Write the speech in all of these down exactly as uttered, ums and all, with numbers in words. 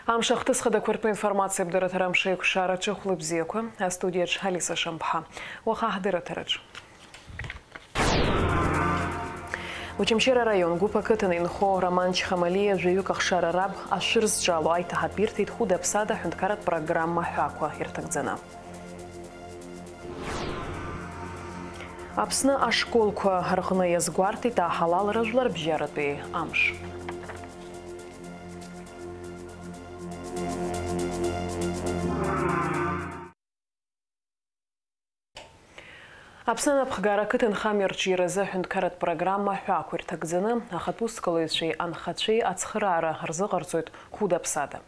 Амш ахҭыс хадақәа ртәы информациа абдырраҭара амшеиқәшараҿы хәлыбзиақәа, астудиаҿ Алиса Шамԥҳа. Уаха ҳдырраҭараҿ. Очамчыра араион Гәыԥ ақыҭан инхо Роман Чхамалиа жәаҩык ахшара раб ашәыр зҿало аиҭаҳатә ирҭеит хәыда-ԥсада аҳәынҭқарратә программа ҳәақәа ирҭагӡаны. Аԥсны ашколқәа рҟны иазгәарҭеит аҳалалра жәларбжьаратәи амш. Аԥсны анапхгара ақыҭанхамҩа арҿиаразы аҳәынҭқарратә программа ҳәақәа ирҭагӡаны ахатә усқәлаҩцәеи анхацәеи ацхыраара рзыҟарҵоит хәыда-ԥсада.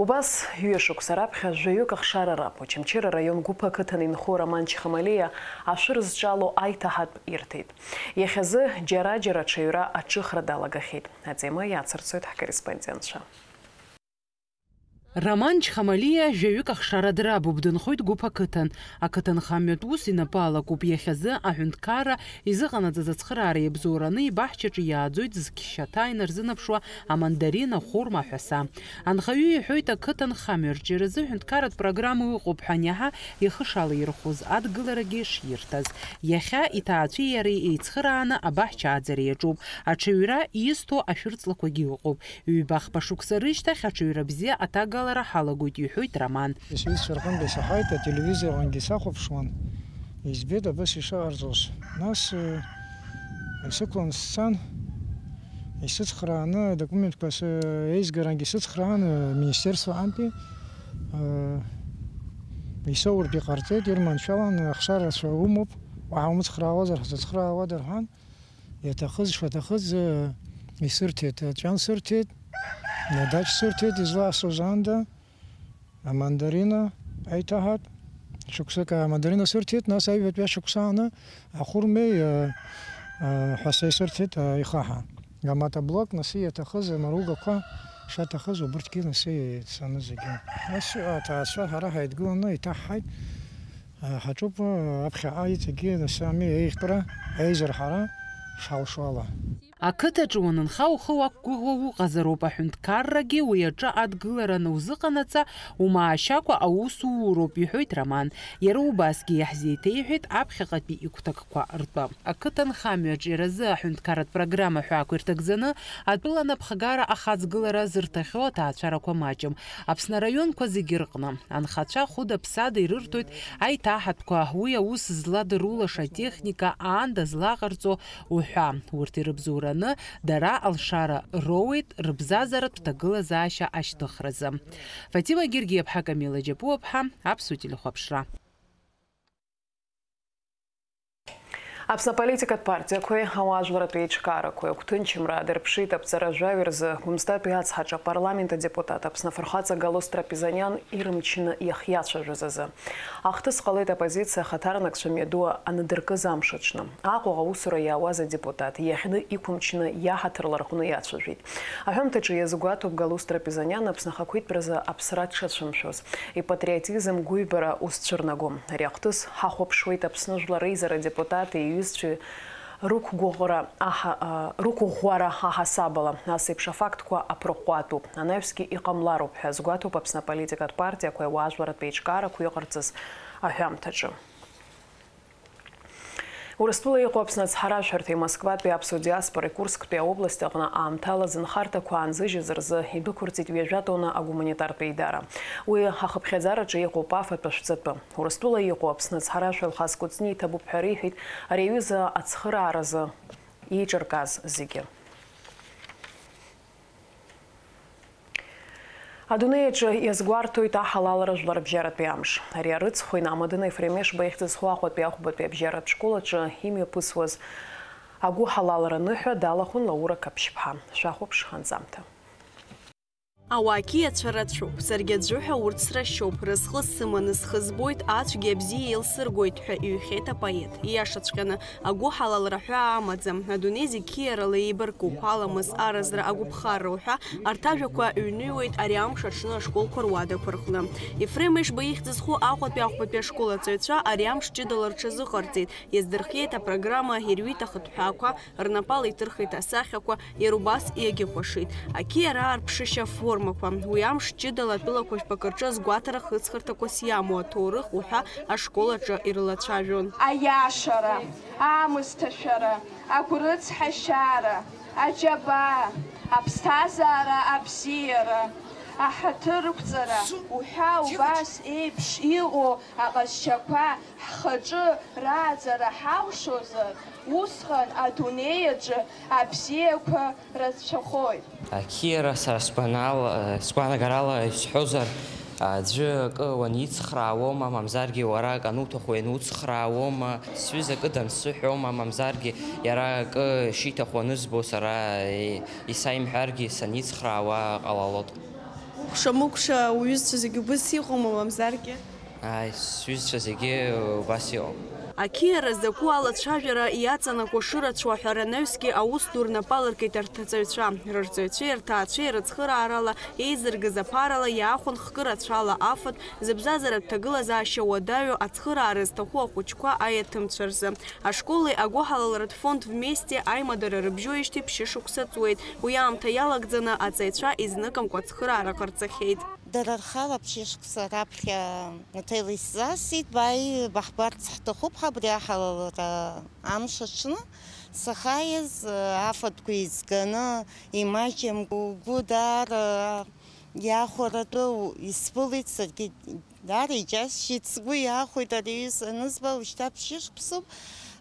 Убас ҩышықәса раԥхьа жәаҩык ахшара раб, Очамчыра араион Гәыԥ ақыҭан инхо Роман Чхамалиа ашәыр зҿало аиҭаҳатә ирҭеит. Иахьазы џьара-џьара аҽаҩра аҿыхра далагахьеит. Атема иацырҵоит ҳкорреспондентцәа. Роман Чхамалиа жәаҩык ахшара драбуп, дынхоит Гәыԥ ақыҭан. Ақыҭанхамҩатә ус инапы алакуп, иахьазы аҳәынҭқарра изыҟанаҵаз ацхыраара иабзоураны ибаҳчаҿы иааӡоит зқьшьаҭа инарзынаԥшуа амандарина, хәырма, аҳәаса. Анхаҩы иҳәоит, ақыҭанхамҩа арҿиаразы ҳәынҭқарратә программа ыҟоуп ҳәа аниаҳа, ихы шалаирхәыз, адгыларагьы ширҭаз. Иахьа иҭаацәеи иареи еицхырааны абаҳча ааӡара иаҿуп. Аҽаҩра изҭо ашәырҵлақәагьы ыҟоуп. Ҩба-хԥа шықәса рышьҭахь аҽаҩра бзиа аҭагалара ҳалагоит, иҳәоит Роман. Сҩызцәа рҟынтә исаҳаит, ателевизор аҟынгьы сахәаԥшуан, избеит абас ишыҟарҵоз. Нас, э, исықәлан сцан, исыцхрааны, адокументқәа с-, еизгарангьы сыцхраан, э, министерствоҟантәи, э, исоуртә иҟарҵеит, ирманшәалан, ахшара рацәа умоуп, уаҳа умыцхраауазар, ҳзыцхраауада рҳәан. Иаҭахыз, шаҭахыз, э, исырҭеит, аҵәҩан сырҭеит, адаҷ сырҭеит, изласҳәоз аанда, амандарина аиҭаҳатә, шықәсык амандарина сырҭеит, нас аҩбатәи ашықәс ааны ахәырмеи, э, э, ҳәасеи сырҭеит, э, ихаҳа. Аматоблок, нас иаҭахыз, амаругақәа шаҭахыз, убырҭгьы нас ицаны зегьы. Нас аҭаацәа ҳара ҳаидгыланы иҭаҳҳаит. Ҳаҿуп, аԥхьаҟа иҵегьы нас ами еиӷьтәра, еизырҳара шҳалшо ала. Ақыҭаҿы уанынха ухы уақәгәыӷуа уҟазароуп, аҳәынҭқаррагьы уи аҿы адгылара анузыҟанаҵа, умаашьакәа аус ууроуп, иҳәоит Роман. Иара убасгьы иаҳзеиҭеиҳәеит аԥхьаҟатәи игәҭакқәа ртәы. Ақыҭанхамҩа аҿиаразы аҳәынҭқарратә программа ҳәаақәа ирҭагӡаны, атәыла анапхгара ахаҵгылара зырҭахьоу аҭаацәарақәа маҷым. Аԥсны араионқәа зегьы рҟны анхацәа хәыда-ԥсада ирырҭоит аиҭаҳатәқәа, уи аус зладырулаша атехника аанда злаҟарҵо уҳәа. Урҭ ирыбзоураны дара алшара роуеит рыбзазаратә ҭагылазаашьа ашьҭыхразы. Фатима Гергиаԥҳа, Камила Џьапуаԥҳа, Аԥсуа телехәаԥшра. Аԥсны аполитикатә партиақәеи ауаажәларратә еиҿкаарақәеи агәҭынчымра аадырԥшит аԥҵара жәаҩа рзы Гәымсҭатәи ацҳаҿы апарламент адепутат, Аԥсны афырхаҵа Галост Трапезаниан ирымчны иахьиацәажәоз азы. Ахҭыс ҟалеит аоппозициа ахаҭарнакцәа мҩаду анадыркыз амш аҽны. Аҟәаҟа аусура иаауаз адепутат иаҳәны иқәымчны иаҳаҭыр ларҟәны иацәажәеит. Аҳәамҭаҿы иазгәаҭоуп Галост Трапезаниан Аԥсны ахақәиҭтәразы аԥсра дшацәымшәоз. Ипатриотизм гәыҩбара узцәырнагом. Ари ахҭыс ҳахәаԥшуеит Аԥсны Жәлар Реизара адепутати иҩызцәеи рықәгәыӷра аҳа-, а, рықәыӷәӷәара аҳасабала. Ас еиԥш афактқәа аԥырӷәӷәатәуп, анаҩсгьы иҟамлароуп ҳәа азгәаҭоуп Аԥсны аполитикатә партиақәеи ауаажәларратә еиҿкаарақәеи иҟарҵаз аҳәамҭаҿы. Урыстәыла иҟоу Аԥсны ацҳаражәҳәарҭеи Москватәи аԥсуа диаспореи Курсктәи аобласт аҟны аамҭала зынхарҭақәа аанзыжьыз рзы идәықәырҵеит ҩажәа тонна агуманитартә еидара. Уи ахыԥхьаӡараҿы иҟоуп афатә ашәҵатәы. Урыстәыла иҟоу Аԥсны ацҳаражәҳәаҩ Алхас Кәыҵниа иҭабуп ҳәа реиҳәеит ари аҩыза ацхырааразы еиҿыркааз зегьы. Адунеи аҿы иазгәарҭоит аҳалалра жәларбжьаратәи амш. Ари арыцхә инамаданы Ефрем Ешба ихьӡ зху Аҟәатәи ахәбатәи абжьаратә школ аҿы имҩаԥысуаз агәыҳалалра аныҳәа далахәын Лаура Қаԥшьԥҳа. Шәахәаԥш анҵамҭа. Ауаа қьиацәа рацәоуп, саргьы аӡәы ҳәа урҭ срашьоуп, рызхы сыманы схы збоит, ацәгьеи абзиеи еилсыргоит ҳәа иҩхьеит апоет. Ииашаҵәҟьаны, агәыҳалалра ҳәаа амаӡам, адунеи зегь қьиарала еибаркуп, аламыс, аразра, агәыԥхарра уҳәа арҭ ажәақәа ҩныҩуеит ари амш аҽны ашколқәа руадақәа рҟны. Ефрем Ешба ихьӡ зху Аҟәатәи ахәбатәи ашкол аҵаҩцәа ари амш ҷыдала рҽазыҟарҵеит, иаздырхиеит апрограмма, ирҩит ахыҭҳәаақәа, рнапала иҭырхит асахьақәа, иара убас иагьыкәашеит. Ақьиараа рԥшышьа фор формақәа. Уи амш ҷыдала атәылақәа жәпакы рҿы азгәаҭара хыҵхырҭақәас иамоу аҭоурых уҳәа ашкол аҿы ирылацәажәон. Аиашара, аамысҭашәара, агәрыцҳашьара, аџьабаа, аԥсҭазаара абзиара, аҳаҭырқәҵара уҳәа убас еиԥш иҟоу аҟазшьақәа ҳхаҿы рааӡара ҳалшозар, усҟан адунеи аҿы абзиақәа рацәахоит. Ақьиара сара сгәанала, сгәанагарала исҳәозар, аӡәы акы уаницхраауома, мамзаргьы уара акы ануҭаху иануцхраауома, сҩыза акы дансыҳәома, мамзаргьы иара акы шиҭаху анызбо сара исаимҳәаргьы саницхраауа ҟалалот. Укәша-мыкәша уҩызцәа зегьы убыс иҟоума, мамзаргьы? Ааи, сҩызцәа зегьы убас иҟоуп. Ақьиара закәу алацәажәара иаҵанакуа шырацәоу аҳәара анаҩсгьы аус ду рнапы алыркит арҭ аҵаҩцәа. Рырҵаҩцәеи рҭаацәеи рыцхыраарала еизыргаз аԥарала иаахәан хкы рацәала афатә, зыбзазаратә ҭагылазаашьа уадаҩу ацхыраара зҭаху ахәыҷқәа аиаҭымцәа рзы. Ашколи агәыҳалалратә фонд Вместе аимадара рыбжьоижьҭеи ԥшьышықәса ҵуеит. Уи аамҭа иалагӡаны аҵаҩцәа изныкымкәа ацхыраара ҟарҵахьеит. Дара рхала ԥшьышықәса раԥхьа аҭел исзасит, бааи, баҳбарц ҳҭахуп ҳа абри аҳалалра амш аҽны. Сахьааиз, афатәқәа еизганы, имаҷымкәа, угәы даара иахәаратәы исԥылеит, саргьы даара иџьасшьеит, сгәы иахәеит ари аҩыза анызба, уажәшьҭа ԥшьышықәсоуп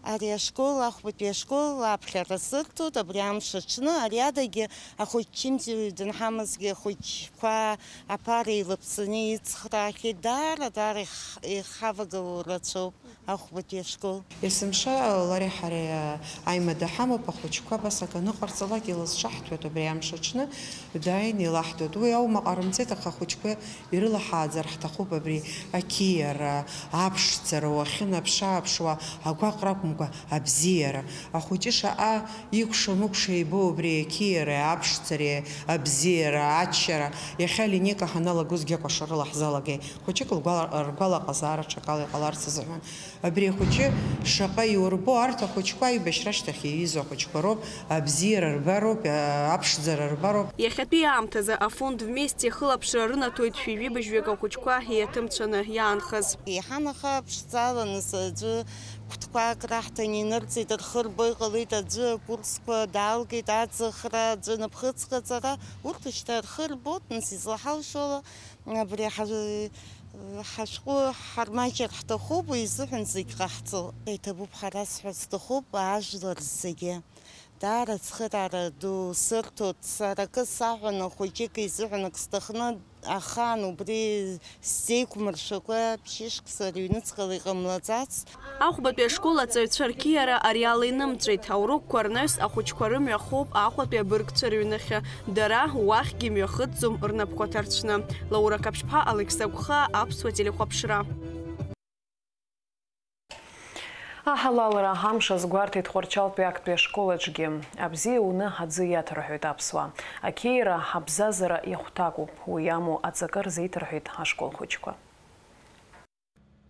ари ашкол, ахәбатәи ашкол аԥхьара сырҭоит, абри амш аҽны, ари адагьы ахәыҷ-чымзи дынҳамазгьы ахәыҷқәа аԥара еилаԥсаны ицхраахьеит, даара, даара ихавагылоу рацәоуп. Ахәбатәи ашкол. Есымша лареи ҳареи аимада ҳамоуп, ахәыҷқәа абас акы аныҟарҵалак илызҿаҳҭуеит, убри амш аҽны дааины илаҳҭоит. Уи аума ҟарымҵеит, аха ахәыҷқәа ирылаҳааӡар ҳҭахуп абри ақьиара, аԥшӡара, уахьынаԥш-ааԥшуа агәаҟра акәымкәа, абзиара. Ахәыҷы шаҟа икәша-мыкәша ибо убри ақьиареи аԥшӡареи, абзиара, аччара. Иахьа алинеика ҳаналагозгьы акәашарыла ҳзалагеит. Хәыҷык лгәала-, ргәалаҟазаара ҽакала иҟаларц азыҳәан. Абри ахәыҷы шаҟа иурбо, арҭ ахәыҷқәа аибашьра ашьҭахь иаҩызоу ахәыҷқәа роуп, абзиара рбароуп, аԥшӡара рбароуп. Иахьатәи аамҭазы афонд Вместе хылаԥшра рынаҭоит шәи жәибжьҩык ахәыҷқәа иаҭымцәаны иаанхаз. Еиҳан аха ԥшӡаланы аӡәы кәтқәак раҳҭан инырҵеит, рхы рбо иҟалеит, аӡәы акурсқәа далгеит, аӡахра, аӡәы напхыцҟаҵара, урҭ шьҭа рхы рбоит, нас излаҳалшола. Абри ҳа-, ҳашәҟәы ҳармаҷыр ҳҭахуп, уи изыҳәан зегь ҟаҳҵо. Иҭабуп ҳара сҳәар сҭахуп, ажәлар зегьы. Даара ацхыраара ду сырҭоит, сара акы саҳәаны хәыҷык изыҳәан ак сҭахны, ахаан убри сзеиқәмыршәакәа ԥшьышықәса рыҩныҵҟала иҟамлаӡац. Ахәбатәи ашкол аҵаҩцәа рқьиара ари ала инымҵәеит, аурокқәа рнаҩс ахәыҷқәа рымҩа хоуп Аҟәатәи абыргцәа рыҩныхьы. Дара уахьгьы мҩахыҵӡом рнапқәа ҭарцәны. Лаура Қаԥшьԥҳа, Алықьса Гәхаа, Аԥсуа телехәаԥшра. Аҳалалра амш азгәарҭеит Тҟәарчалтәи актәи ашкол аҿгьы. Абзиа уны аӡы иаҭ рҳәоит аԥсуаа. Ақьиара ҳабзазара иахәҭакуп, уи иамоу аҵакы рзеиҭарҳәеит ашкол хәыҷқәа.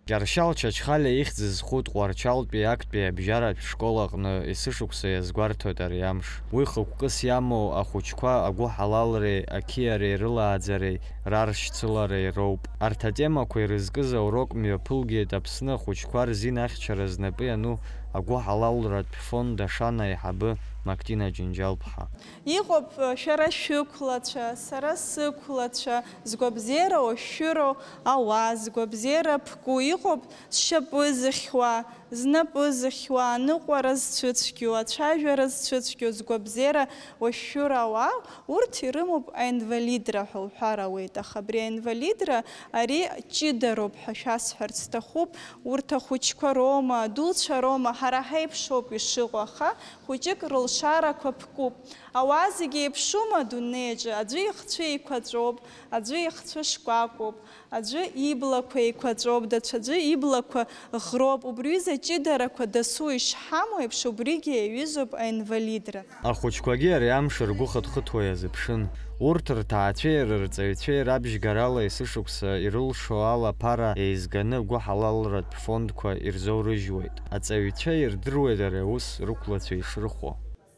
Кьаршьал Чачхалиа ихьӡ зху Тҟәарчалтәи актәи абжьаратә школ аҟны есышықәса иазгәарҭоит ари амш. Уи хықәкыс иамоу ахәыҷқәа агәыҳалалреи ақьиареи рылааӡареи раршьцылареи роуп. Арҭ атемақәа ирызкыз аурок мҩаԥылгеит Аԥсны ахәыҷқәа рзин ахьчара знапы иану агәыҳалалратә фонд Ашана аиҳабы Мактина Џьынџьал-ԥҳа. Иҟоуп, шәара шәықәлацәа, сара сықәлацәа, згәабзиара уашәшәыроу ауаа, згәабзиара ԥку, иҟоуп зшьапы зыхьуа, знапы зыхьуа, аныҟәара зцәыцәгьоу, ацәажәара зцәыцәгьоу, згәабзиара уашәшәыроу ауаа, урҭ ирымоуп аинвалидра ҳәа уҳәар ауеит, аха абри аинвалидра ари ҷыдароуп ҳәа шәасҳәарц сҭахуп, урҭ ахәыҷқәа роума, адуцәа роума, ҳара ҳаиԥшоуп ишыҟоу, аха хәыҷык рылшарақәа ԥкуп. Ауаа зегьы еиԥшума адунеи аҿы? Аӡәы ихцәы еиқәаҵәоуп, аӡәы ихцәы шкәакәоуп, аӡәы иблақәа еиқәаҵәоуп, даҽаӡәы иблақәа ӷроуп. Убри ҩыза ҷыдарақәа дасу ишҳамоу еиԥш, убригьы иаҩызоуп аинвалидра. Ахәыҷқәагьы ари амш ргәы хыҭхыҭуа иазыԥшын. Урҭ рҭаацәеи рырҵаҩцәеи рабжьгарала есышықәса ирылшо ала аԥара еизганы агәыҳалалратә фондқәа ирзоурыжьуеит. Аҵаҩцәа ирдыруеит ари аус рықәлацәа ишрыхәо.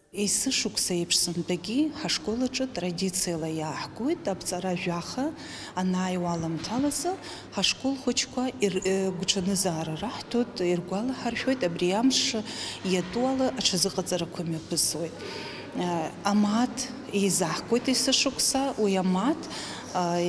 Есышықәса еиԥш сынтәагьы ҳашкол аҿы традициала иааҳгоит аԥҵара жәаха анааиуа аламҭалазы ҳашкол хәыҷқәа ир-, э, гәҽанызаара раҳҭоит, иргәалаҳаршәоит, абри амш иатәу ала аҽазыҟаҵарақәа мҩаԥысуеит. Э, амаҭ еизаҳгоит есышықәса, уи амаҭ Иа-,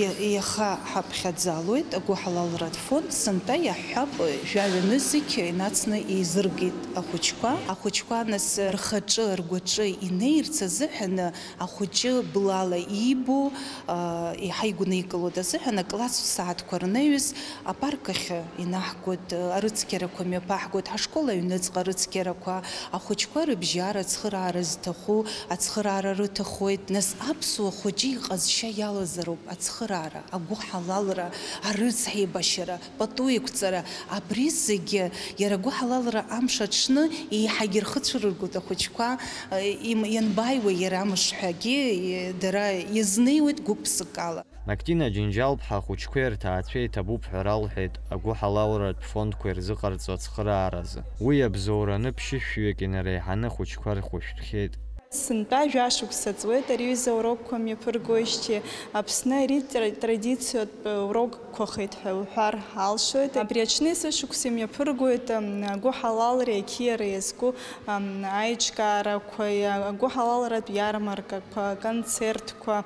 иа-, иаха ҳаԥхьаӡалоит агәыҳалалратә фонд, сынтәа иаҳҳәап, жәаҩа нызқь инацны еизыргеит ахәыҷқәа. Ахәыҷқәа нас рхаҿы, ргәаҿы инеирц азыҳәан, ахәыҷы блала иибо, а, еиҳа игәникылоит азыҳәан, акласстә сааҭқәа рнаҩс апарк ахь инаҳгоит, арыцқьарақәа мҩаԥаҳгоит, ҳашкол аҩныҵҟа арыцқьарақәа, ахәыҷқәа рыбжьара, ацхыраара зҭаху, ацхыраара рыҭахоит. Нас аԥсуа хәыҷы иҟазшьа иалазароуп ацхыраара, агәыҳалалра, арыцҳаибашьара, пату еиқәҵара, абри зегьы иара агәыҳалалра амш аҽны еиҳагьы рхы цәырыргоит ахәыҷқәа, э, им-, ианбааиуа иара амш ҳәагьы, э, дара иазнеиуеит гәык-ԥсыкала. Актина Џьынџьал-ԥҳа ахәыҷқәеи рҭаацәеи иҭабуп ҳәа ралҳәеит агәыҳалалратә фондқәа ирзыҟарҵо ацхырааразы. Уи абзоураны ԥшьышәҩык инареиҳаны ахәыҷқәа рхәышәтәхьеит. Сынтәа жәашықәса ҵуеит ари аҩыза урокқәа мҩаԥыргоижьҭеи. Аԥсны ари тра-, традициатә урокқәахеит ҳәа уҳәар алшоит. Абри аҽны есышықәса имҩаԥыргоит, ам, агәыҳалалреи ақьиареи иазку, ам, аиҿкаарақәа, иа-, агәыҳалалратә иармаркақәа, аконцертқәа,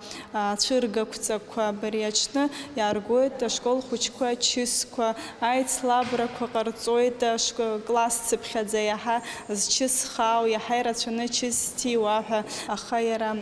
ацәыргақәҵақәа. Абри аҽны иааргоит ашкол хәыҷқәа ачысқәа, аицлабрақәа ҟарҵоит, ашк-, класс цыԥхьаӡа иаҳа зчыс хаау, иаҳа ирацәаны ачыс зҭиуа ҳәа. Аха иара, м,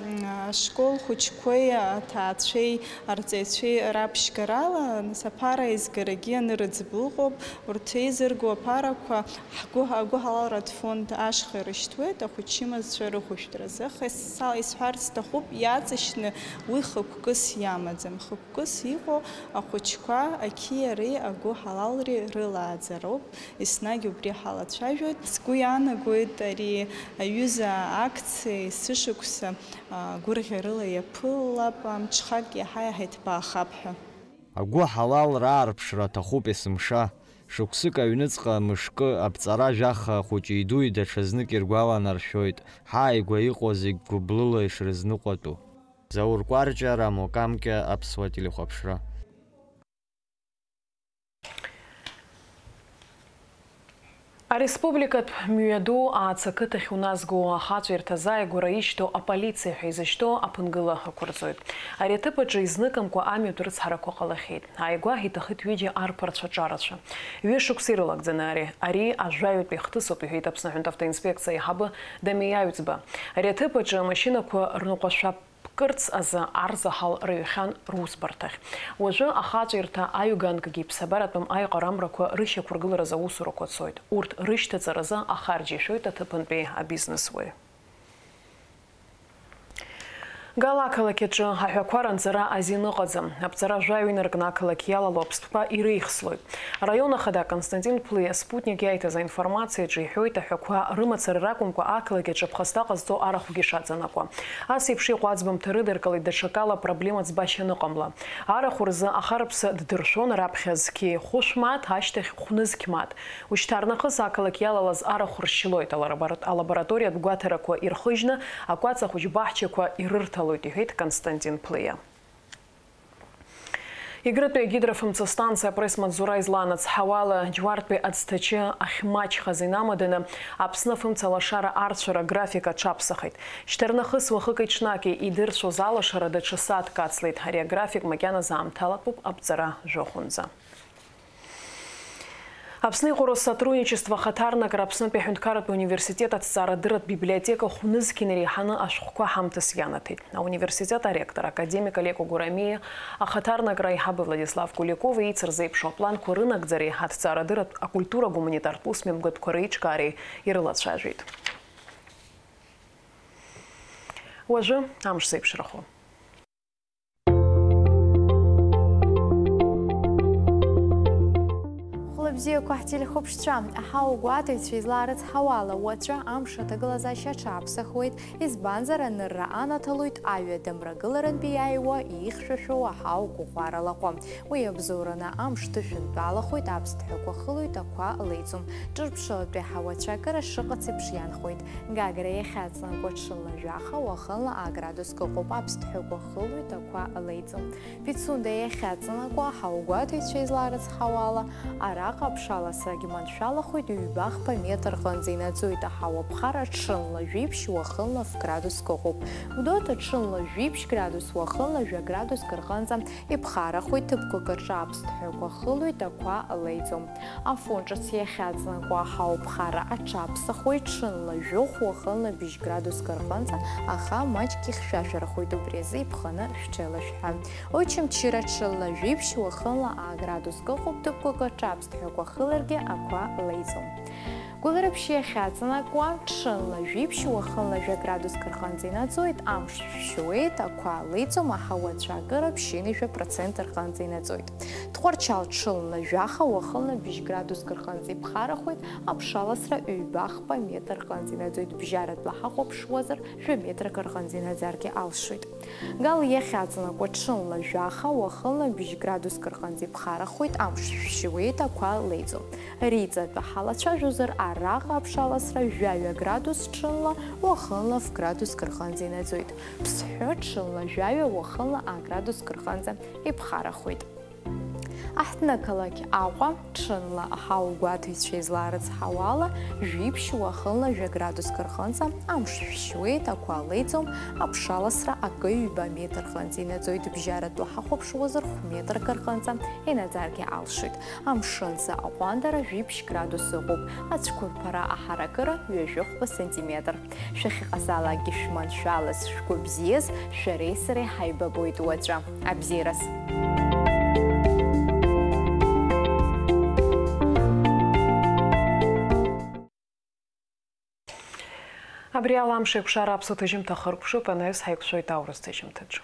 ашкол хәыҷқәеи аҭаацәеи арҵаҩцәеи раԥшьгарала, нас аԥара аизгарагьы анырыӡбо ыҟоуп. Урҭ еизырго аԥарақәа ҳгәы-, агәыҳалалратә фонд ашҟа ирышьҭуеит, ахәыҷымазцәа рыхәышәтәразы. Аха са исҳәарц сҭахуп, иаҵшьны уи хықәкыс иамаӡам. Хықәкыс иҟоу ахәыҷқәа ақьиареи агәыҳалалреи рылааӡароуп, еснагь убри ҳалацәажәоит. Сгәы иаанагоит, ари аҩыза акциа есышықәса, а, гәырӷьарыла иаԥылап, амҽхак иаҳа-иаҳа иҭбаахап ҳәа. Агәыҳалалра аарԥшра аҭахуп есымша. Шықәсык аҩныҵҟа мышкы аԥҵара жәаха хәыҷи-дуи даҽазнык иргәаланаршәоит, ҳааигәа иҟоу зегь гәыблыла ишрызныҟәатәу. Заур Кәарҷиа, Рамо Камкьа, Аԥсуа телехәаԥшра. Ареспубликатә мҩаду Аац ақыҭахь уназго ахаҵәирҭа азааигәара ишьҭоу аполициа ҳәа изышьҭоу аԥынгыла ықәырҵоит. Ари аҭыԥ аҿы изныкымкәа амҩатә рыцҳарақәа ҟалахьеит. Ааигәа иҭахеит ҩыџьа арԥарцәа ҿарацәа. Ҩышықәса ирылагӡаны ари, ари ажәаҩатәи ахҭысоуп, иҳәеит Аԥсны аҳәынҭавтоинспекциа аиҳабы Дамеи Аҩӡба. Ари аҭыԥ аҿы амашьынақәа рныҟәашәа кырц азы арзаҳал рыҩхьан русбарҭахь. Уажәы ахаҵәирҭа аҩганкгьы иԥсабаратәым аиҟарамрақәа рышьақәыргыларазы аусурақәа цоит. Урҭ рышьҭаҵаразы ахарџь ишәоит аҭыԥантәи абизнесуаҩ. Гала ақалақь аҿы аҳәақәа ранҵара азин ыҟаӡам. Аԥҵара жәаҩа инаркны ақалақь иалало аԥстәқәа иреихслоит. Араион ахада Константин Ԥлиа Спутник иаиҭаз аинформациаҿы иҳәоит, аҳәақәа рымацара ракәымкәа, ақалақь аҿы ԥхасҭа ҟазҵо арахәгьы шаҵанакуа. Ас еиԥш иҟоу аӡбамҭа рыдыркылеит даҽакала проблема ӡбашьа аныҟамла. Арахә рзы ахарԥсы ддыршәон раԥхьа зқьи хәышә мааҭ, ашьҭахь хәнызқь мааҭ. Ушьҭарнахыс ақалақь иалалаз арахә ршьылоит, алабора-, алабораториатә гәаҭарақәа ирхыжьны, акәац ахәыҷ баҳчақәа ирырҭалоит, иҳәеит Константин Ԥлиа. Егрытәи агидрофымца станциа апресс-маҵзура излаанацҳауала, Џьуартәи ацҭачы ахьмаҷхаз инамаданы, Аԥсны афымца лашара арцәара график аҽаԥсахит. Шьҭарнахыс уахыки-ҽнаки идырцәоз алашара даҽа сааҭк ацлеит. Ари аграфик макьаназы аамҭалатәуп аԥҵара жәохәынӡа. Аԥсны иҟоу Россотрудничество ахаҭарнакра Аԥснытәи аҳәынҭқарратә университет аҭҵаарадырратә библиотека хәнызқь инареиҳаны ашәҟәқәа ҳамҭас ианаҭеит. Ауниверситет аректор, академик Олег Огурамиа, ахаҭарнакра аиҳабы Владислав Куликови еицырзеиԥшу апланқәа рынагӡареи аҭҵаарадырратә акультура гуманитартә усмҩаԥгатәқәа реиҿкаареи ирылацәажәеит. Уажәы амш зеиԥшрахо. Бзиақәа ҳтелехәаԥшцәа, аҳауагәаҭаҩцәа излаарыцҳауала, уаҵәы амш аҭагылазаашьа аҽаԥсахуеит, избанзар, анырра анаҭалоит аҩада мрагыларантәи иааиуа ихьшәашәоу аҳауагәыӷәара лаҟәы. Уи абзоураны амш ҭышәынтәалахоит, аԥсҭҳәақәа хылоит, ақәа леиӡом. Ҿырԥшылатәи аҳауацәа акыра шыҟац еиԥш ианхоит. Гагра иахьаҵанакуа ҽынла жәаха, уахынла аградуск ыҟоуп, аԥсҭҳәақәа хылоит, ақәа леиӡом. Пицунда иахьаҵанакуа, аҳауагәаҭаҩцәа излаарыцҳауала, араҟа аԥшаласрагьы маншәалахоит, ҩба-хԥа метр рҟынӡа инаӡоит, аҳауа ԥхара ҽынла жәиԥшь, уахынла ф-градуск ыҟоуп. Гәдоуҭа ҽынла жәиԥшь градус, уахынла жәа-градуск рҟынӡа иԥхарахоит, ҭыԥқәак рҿы аԥсҭҳәақәа хылоит, ақәа леиӡом. Афон ҿыц иахьаҵанакуа аҳауа ԥхара аҽаԥсахуеит, ҽынла жәохә, уахынла быжь градуск рҟынӡа, аха маҷк ихьшәашәарахоит, убри азы иԥханы шәҽеилашәҳәа. Очамчыра ҽынла жәиԥшь, уахынла аградуск ыҟоуп, ҭыԥқәак рҿы аԥсҭҳәақәа хыларгьы ақәа леиӡом. Гәылрыԥшь иахьаҵанакуа, ҽынла жәиԥшь, уахынла жәа градуск рҟынӡа инаӡоит, амш шәшьуеит, ақәа леиӡом, аҳауацәа акыра ԥшьынҩажәа процент рҟынӡа инаӡоит. Тҟәарчал ҽынла жәаха, уахынла быжь градуск рҟынӡа иԥхарахоит, аԥшаласра ҩба-хԥа метр рҟынӡа инаӡоит, бжьаратәла ҳахәаԥшуазар, жәа метрак рҟынӡа инаӡаргьы алшоит. Гал иахьаҵанакуа ҽынла жәаха, уахынла быжь градуск рҟынӡа иԥхарахоит, амш шәшьуеит, ақәа леиӡом. Риҵатәы ҳалацәажәозар, араҟа аԥшаласра жәаҩа градус ҽынла, уахынла ф-градуск рҟынӡа инаӡоит. Ԥсҳәы ҽынла жәаҩа, уахынла аградуск рҟынӡа иԥхарахоит. Аҳҭнықалақь Аҟәа ҽынла аҳауагәаҭаҩцәа излаарыцҳауала, жәиԥшь, уахынла жәа градуск рҟынӡа амш шәшьуеит, ақәа леиӡом, аԥшаласра акы-ҩба метр рҟынӡа инаӡоит, бжьаратәла ҳахәаԥшуазар хә метрак рҟынӡа инаӡаргьы алшоит. Амшынӡа аҟәандара жәиԥшь градус ыҟоуп, ацәқәырԥара аҳаракыра ҩажәи хәба сантиметр. Шәахьыҟазаалакгьы шәманшәалаз, шәгәы бзиаз, шәареи сареи ҳаибабоит уаҵәы. Абзиараз! Абри ала амш еиқәшара аԥсуа ҭыжьымҭа ахыркәшоуп, анаҩс ҳаиқәшәоит аурыс ҭыжьымҭаҿы.